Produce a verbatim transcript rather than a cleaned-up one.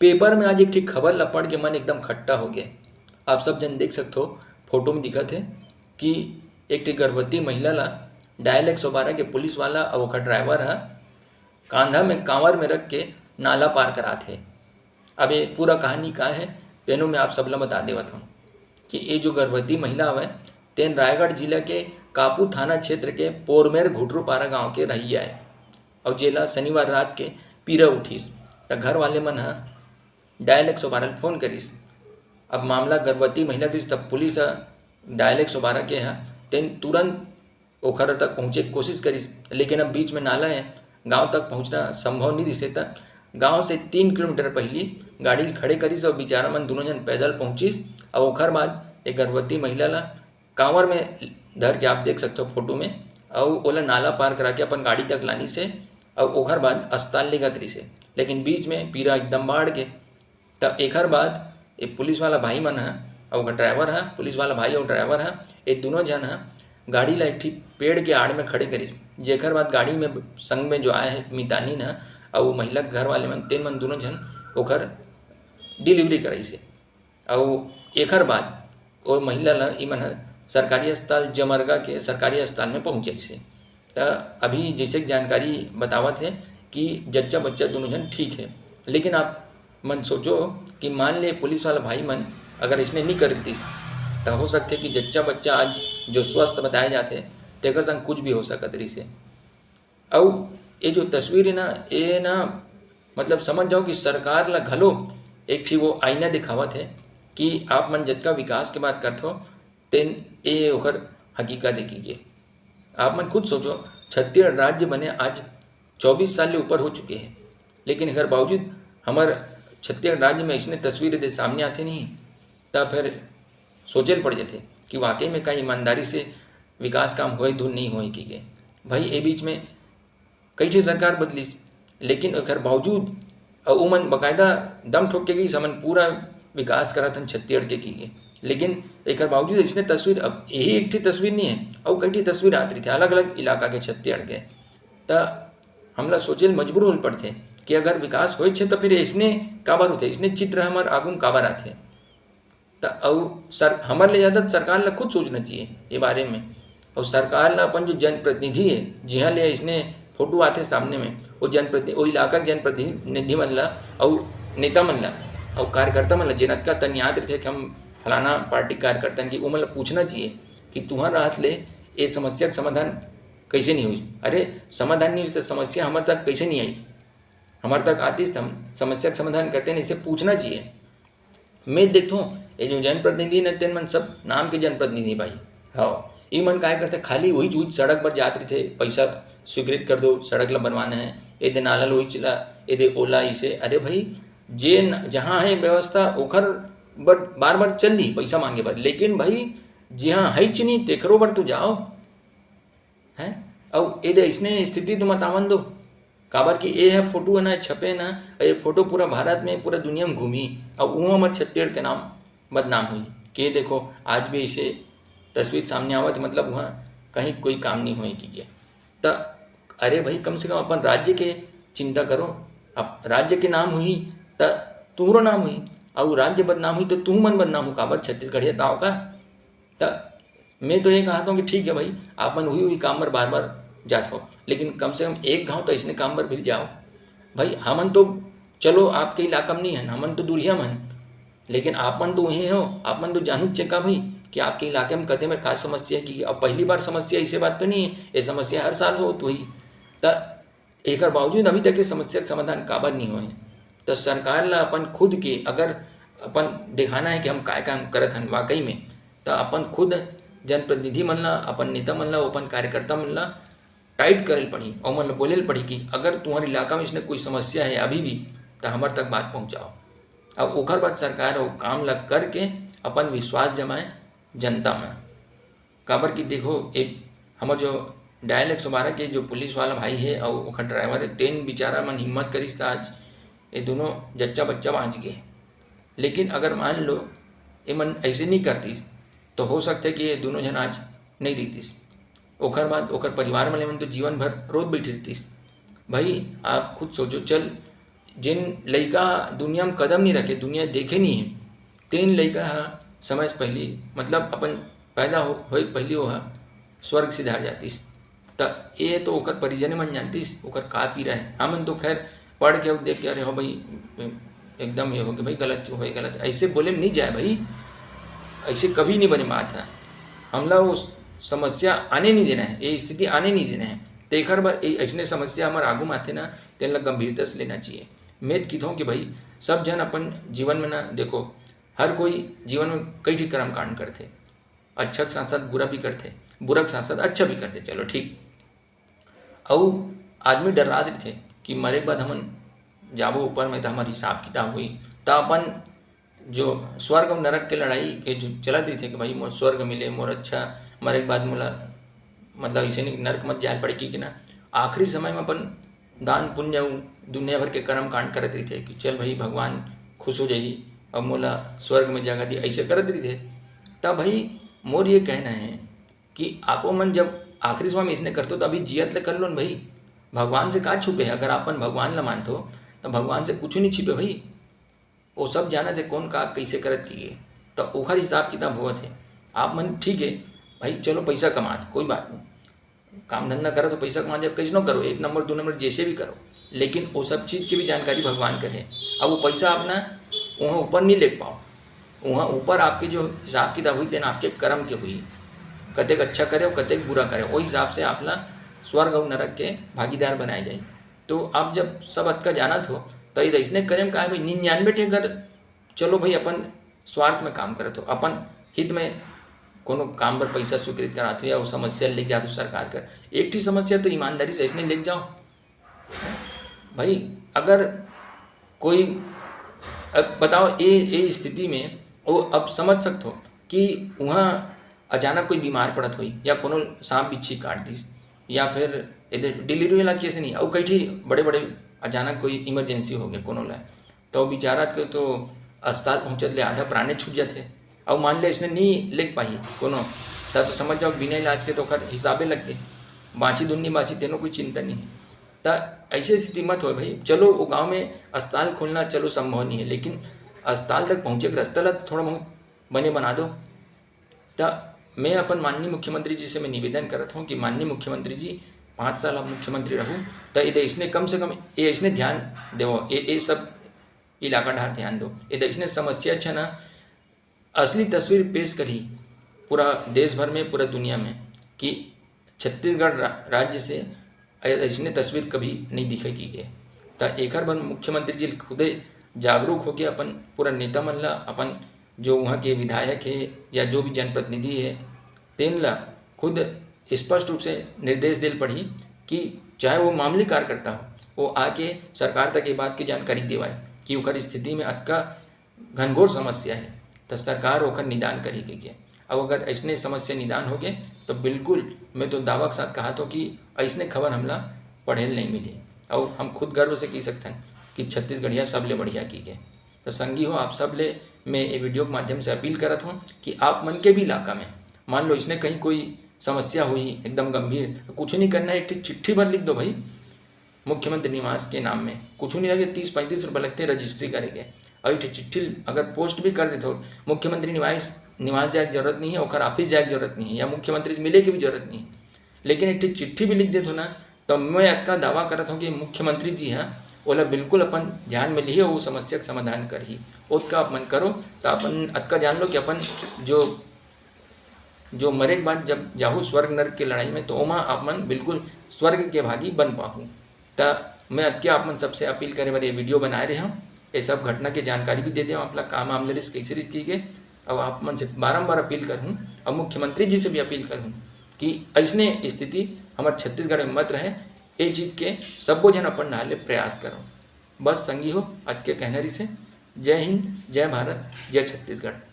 Paper में आज एक ठे खबर ला पढ़ के मन एकदम खट्टा हो गए। आप सब जन देख सकथो, फोटो में दिखत हे कि एक ठे गर्भवती महिला ला डायल एक सौ बारह के पुलिस वाला अउ ओकर ड्राइवर ह कांधा में कांवर में रख के नाला पार करात हे। अब ये पूरा कहानी का हे, तेनो में आप सब ला बता देवत हूँ कि ये जो गर्भवती महिला हवय, तेन रायगढ़ जिला के कापू थाना क्षेत्र के पोरमेर घुटरूपारा गांव के रहइया आय। अउ जेला शनिवार रात के पीरा उठिस, त घर वाले मन ह डायल एक सौ बारह फोन करिस। अब मामला गर्भवती महिला के रिहिस, तब पुलिस ह डायल एक सौ बारह के ह, तेन तुरंत ओखर तक पहुँचे के कोशिश करिस, लेकिन अब बीच में नाला हे, गांव तक पहुँचना संभव नहीं रिहिस हे। त गांव से तीन किलोमीटर पहिली गाड़ी ल खड़े करिस अउ बिचारा मन दोनों झन पैदल पहुँचिस। अउ ओखर बाद एक गर्भवती महिला ला कांवर में धर के, आप देख सकथो फोटो में, अउ ओला नाला पार करा के अपन गाड़ी तक लानिस हे अउ ओखर बाद अस्पताल लेगत रिहिस हे। लेकिन बीच में पीरा एकदम बाढ़ गे। त एखर बाद ए पुलिस वाला भाई मन ह अउ ओकर ड्राइवर ह, पुलिस वाला भाई अउ ड्राइवर ह, ए दुनों झन ह गाड़ी ला एक ठी पेड़ के आड़ में खड़े करिस, जेखर बाद गाड़ी में संग में जो आए हे मितानिन ह अउ महिला के घर वाले मन, तेन मन दुनों झन ओखर डिलीवरी कराइस हे। अउ एखर बाद ओ महिला ला इमन ह सरकारी अस्पताल, जमरगा के सरकारी अस्पताल में पहुँचाइस हे। त अभी जैसे कि जानकारी बतावत हे कि जच्चा बच्चा दोनों झन ठीक हे, लेकिन आप मन सोचो कि मान ले पुलिस वाला भाई मन अगर इसने नहीं कर देतिस, त हो सकथे कि जच्चा बच्चा आज जो स्वस्थ बताए जाथे, तेकर संग कुछ भी हो सकत रहिस हे। अउ ये जो तस्वीर हे ना, ये ना, मतलब, समझ जाओ कि सरकार ला घलो एक ठी वो आईना दिखावत हे कि आप मन जतका विकास के बात करथो, तेन ए ओकर हकीकत हे कि ये। आप मन खुद सोचो, छत्तीसगढ़ राज्य बने आज चौबीस साल ले ऊपर हो चुके हे, लेकिन एकर बावजूद हमर छत्तीसगढ़ राज्य में अइसने तस्वीर यदि सामने आथे नहीं, त फिर सोचे ल पड़ जाथे कि वाकई में का ईमानदारी से विकास काम होए धुन नहीं होए कि गे। भाई, ए बीच में कई ठे सरकार बदलिस, लेकिन एकर बावजूद अउ उमन बकायदा दम ठोक के कहिस, "हमन पूरा विकास करत हन छत्तीसगढ़ के," कि गे। लेकिन एकर बावजूद अइसने तस्वीर, अब यही एक ठे तस्वीर नहीं हे, अउ कई ठे तस्वीर आत रहिथे अलग-अलग इलाका के छत्तीसगढ़ के। त हमला सोचे ल मजबूर होल पड़थे कि अगर विकास होइच हे, त फिर अइसने काबर होथे, अइसने चित्र हमर आगू म काबर आथे? त अउ सर-, हमर ले ज़्यादा सरकार ला खुद सोचना चाहिए ये बारे में। अउ सरकार ला अपन जो जनप्रतिनिधि हे, जिहाँ ले अइसने फोटो आथे सामने में, वो जनप्रति-, वो इलाका के जनप्रतिनिधि मन ला, अउ नेता मन ला, अउ कार्यकर्ता मन ला, जेन अतका तन याद रहिथे कि हम फलाना पार्टी के कार्यकर्ता हन, कि ओमन ला पूछना चाहिए कि तुँहर राहत ले ये समस्या के समाधान कइसे नहीं होइस? अरे, समाधान नहीं होइस त समस्या हमर तक कइसे नहीं आइस? हमर तक आतिस त हम समस्या के समाधान करतेन, इसे पूछना चाहिए। मैं देखथों, ये जो जनप्रतिनिधि न, तेन मन सब नाम के जनप्रतिनिधि भाई। हव, ई मन काय करथे, खाली वही चीज सड़क पर जात रहिथे, पैसा स्वीकृत कर दो, सड़क ला बनवाना है, ये दे नाला लोइच ला, ये दे ओला, इसे। अरे भाई, जे न-, जहाँ है व्यवस्था, ओखर बर, बार बार चल दी पैसा मांगे बर, लेकिन भाई, जिहाँ है चिनी, तेखरो बर तो जाओ। हैं? अउ ए दे अइसने स्थिति तो मत आवन दो, काबर कि ए ह फोटो है ना, छपे ना, अउ ये फोटो पूरा भारत में, पूरा दुनिया में घूमी, अउ उहाँ हमर छत्तीसगढ़ के नाम बदनाम हुई कि ये देखो, आज भी ऐसे तस्वीर सामने आवत, मतलब वहाँ कहीं कोई काम नहीं होए कि के। त अरे भाई, कम से कम अपन राज्य के चिंता करो। अब राज्य के नाम हुई त तुहरो नाम हुई, अउ राज्य बदनाम हुई त तुहू मन बदनाम हो, काबर छत्तीसगढ़िया ताव का? त मैं तो ये कहता हूँ कि ठीक है भाई, आप मन उही, उही काम बर बार बार जात हो, लेकिन कम से कम एक घाव तो इसने काम बर भी जाओ भाई। हमन तो चलो आपके इलाका में नहीं हन, हमन तो दूरिया में हन, लेकिन आप मन तो वहीं हो, आप मन तो जानू चेका भाई कि आपके इलाके में कते में का समस्या है, कि अब पहली बार समस्या, ऐसे बात तो नहीं है, ये समस्या हर साल हो तो ही। त एकर बावजूद अभी तक ये समस्या के समाधान काबर नहीं होए? तो सरकार ला अपन खुद के अगर अपन दिखाना है कि हम काय काम करत हन वाकई में, तो अपन खुद जनप्रतिनिधि मन ला, अपन नेता मन ला, अपन कार्यकर्ता मन ला टाइट करे ल पड़ही, ओमन ला बोले ल पड़ही कि अगर तुम्हारे इलाका में इसने कोई समस्या है अभी भी, तो हमारे तक बात पहुँचाओ। अब ओकर बाद सरकार वो काम ला करके अपन विश्वास जमाए जनता में। काबर कि देखो, एक हमर जो डायल एक सौ बारह के जो पुलिस वाला भाई है और ओखर ड्राइवर है, तेन बेचारा मन हिम्मत करिस त आज ये दोनों जच्चा बच्चा बाँच गे। लेकिन अगर मान लो, ये मन ऐसे नहीं करतीस, तो हो सकता है कि ये दोनों जन आज नहीं रहितीस। ओखर बाद ओकर परिवार वाले मन तो जीवन भर रोत बैठे रहितीस। भाई, आप खुद सोचो, चल, जेन लइका दुनिया में कदम नहीं रखे, दुनिया देखे नहीं है, तेन लइका ह समय से पहली, मतलब अपन पैदा हो, होए के पहली वो ह स्वर्ग सिधार जातिस। त ये तो ओकर परिजने मन जानतिस, ओकर का पीरा है। हमन तो खैर पढ़ के अउ देख के, "अरे हो भाई, एकदम ये हो गया भाई, गलत हो गया, गलत।" ऐसे बोले में नहीं जाए भाई, ऐसे कभी नहीं बने बात है। हमला वो समस्या आने नहीं देना है, ये स्थिति आने नहीं देना है। तेखर बर ये ऐसने समस्या हमर आगू में आथे ना, तेन ला गंभीरता से लेना चाहिए। मैं तो किथों कि भाई, सब जन अपन जीवन में ना, देखो, हर कोई जीवन में कई ठिक कर्म कांड करथे, अच्छा के साथ साथ बुरा भी करथे, बुरा के साथ साथ अच्छा भी करथे, चलो ठीक। अउ आदमी डर्रात रहिथे कि मरे के बाद हमन जाबो ऊपर में, त हमर हिसाब किताब होही। त अपन जो स्वर्ग अउ नरक के लड़ाई के जो चलत रहिथे कि भाई मोर स्वर्ग मिले, मोर अच्छा, मरे के बाद मोला, मतलब, ऐसे नहीं, नरक मत जाए पड़े, कि ना, आखिरी समय में अपन दान पुण्य अउ दुनिया भर के कर्म कांड करत रहिथे कि चल भाई, भगवान खुश हो जाही, अब मोला स्वर्ग में जगह दी, ऐसे करत रहिथे। तब भाई, मोर ये कहना है कि आपो मन जब आखिरी समय में इसने करथो, तो अभी जियत ले कर लो न भाई। भगवान से का छुपे है? अगर आप अपन भगवान ला मानथो, तो भगवान से कुछ नहीं छिपे भाई। वो सब जानत हे कौन का कैसे करत किए, तो ओखर हिसाब किताब होवत है। आप मन ठीक है भाई, चलो पैसा कमात, कोई बात नहीं, काम धंधा करो तो पैसा कमा जाए, कैसनो करो, एक नंबर, दो नंबर, जैसे भी करो, लेकिन वो सब चीज़ की भी जानकारी भगवान कर है। अब वो पैसा आप ना वहाँ ऊपर नहीं ले पाओ, वहाँ ऊपर आपके जो हिसाब किताब हुई, तेन आपके कर्म के हुई, कतेक अच्छा करे और कतेक बुरा करे, वही हिसाब से आप ला स्वर्ग और नरक के भागीदार बनाए जाए। तो आप जब सब अतका जानत हो, तो ये ऐसने करे में का है भाई, निन्यानवे ठे कर, चलो भाई, अपन स्वार्थ में काम करत हो, अपन हित में कोनो काम बर पैसा स्वीकृत करात हो या वो समस्या लेके जात हो सरकार कर, एक ठी समस्या तो ईमानदारी से ऐसने लेके जाओ भाई। अगर कोई, अब बताओ, ये, ये स्थिति में वो अब समझ सकत हो कि वहाँ अचानक कोई बीमार पड़त होई या कोनो सांप बिच्छी काट दिस, या फिर एदे डिलीवरी वाला केस नहीं, अउ कई ठी बड़े बड़े अचानक कोई इमरजेंसी हो गया कोनो ला, तो बेचारा के तो अस्पताल पहुँचत ले आधा प्राणे छूट जाथे, अउ मान ले इसने नहीं लेग पाही कोनो, त तो समझ जाओ बिना इलाज के तो ओकर हिसाबे लग गए, बाँची दुन्नी बाँची, तेनो कोई चिंता नहीं। त ऐसे स्थिति मत होए भाई, चलो वो गाँव में अस्पताल खोलना चलो संभव नहीं है, लेकिन अस्पताल तक पहुँचे के रास्ता ला थोड़ा बहुत बने बना दो। त मैं अपन माननीय मुख्यमंत्री जी से मैं निवेदन करत हूँ कि माननीय मुख्यमंत्री जी, पाँच साल आप मुख्यमंत्री रहू, त एदे इसने कम से कम ये इसने ध्यान देवो, ये, ये सब इलाका डहार ध्यान दो, एदे इसने समस्या छ ना, असली तस्वीर पेश करी पूरा देश भर में, पूरा दुनिया में कि छत्तीसगढ़ रा-, राज्य से ऐ-, ऐसने तस्वीर कभी नहीं दिखे की गए। त एकर बर मुख्यमंत्री जी खुदे जागरूक होके अपन पूरा नेता मन ला, अपन जो वहाँ के विधायक है या जो भी जनप्रतिनिधि है, तेन ला खुद स्पष्ट रूप से निर्देश देल पड़ही कि चाहे वो मामूली कार्यकर्ता हो, वो आके सरकार तक ये बात की जानकारी देवाए कि ओकर स्थिति में अतका घनघोर समस्या है, त सरकार ओकर निदान करही कहिके। अब अगर ऐसने समस्या निदान हो गए, तो बिल्कुल मैं तो दावा के साथ कहा थो कि ऐसने खबर हमला पढ़े ल नहीं मिली। और हम खुद गर्व से कह सकते हैं कि छत्तीसगढ़िया सबले बढ़िया की गए। तो संगी हो, आप सब ले मैं ये वीडियो के माध्यम से अपील करत हूँ कि आप मन के भी इलाका में मान लो इसने कहीं कोई समस्या हुई एकदम गंभीर, तो कुछ नहीं करना है, एक ठे चिट्ठी भर लिख दो भाई मुख्यमंत्री निवास के नाम में। कुछ नहीं लगे, तीस पैंतीस रुपये लगते रजिस्ट्री करेंगे। और एक ठे चिट्ठी अगर पोस्ट भी कर देते हो, मुख्यमंत्री निवास, निवास जाए के जरूरत नहीं है, ओकर ऑफिस जाए के जरूरत नहीं है, या मुख्यमंत्री से मिले की भी जरूरत नहीं है, लेकिन एक ठे चिट्ठी भी लिख देते हो ना, तो मैं अतका दावा करत हूँ कि मुख्यमंत्री जी हैं, ओला बिल्कुल अपन ध्यान में लिही, वो समस्या के समाधान करही। ओतका अपन करो, तो अपन अतका जान लो कि अपन जो, जो मरे के बाद जब जाहू स्वर्ग नरक के लड़ाई में, तो ओमा आप मन बिल्कुल स्वर्ग के भागी बन पाहू। त मैं अतके आप मन सबसे अपील करे बर ये वीडियो बनाए रहे हूँ, ये सब घटना के जानकारी भी दे दे हूँ, आप ला का मामला रिस, कैसे रिस की गए, और आप मन से बारंबार अपील करहूँ और मुख्यमंत्री जी से भी अपील करहूँ कि ऐसने स्थिति हमारे छत्तीसगढ़ में मत रहे। ये चीज़ के सब्बो जन अपन डाले प्रयास करो। बस संगी हो, अतके कहना रिस हे। जय हिंद, जय भारत, जय छत्तीसगढ़।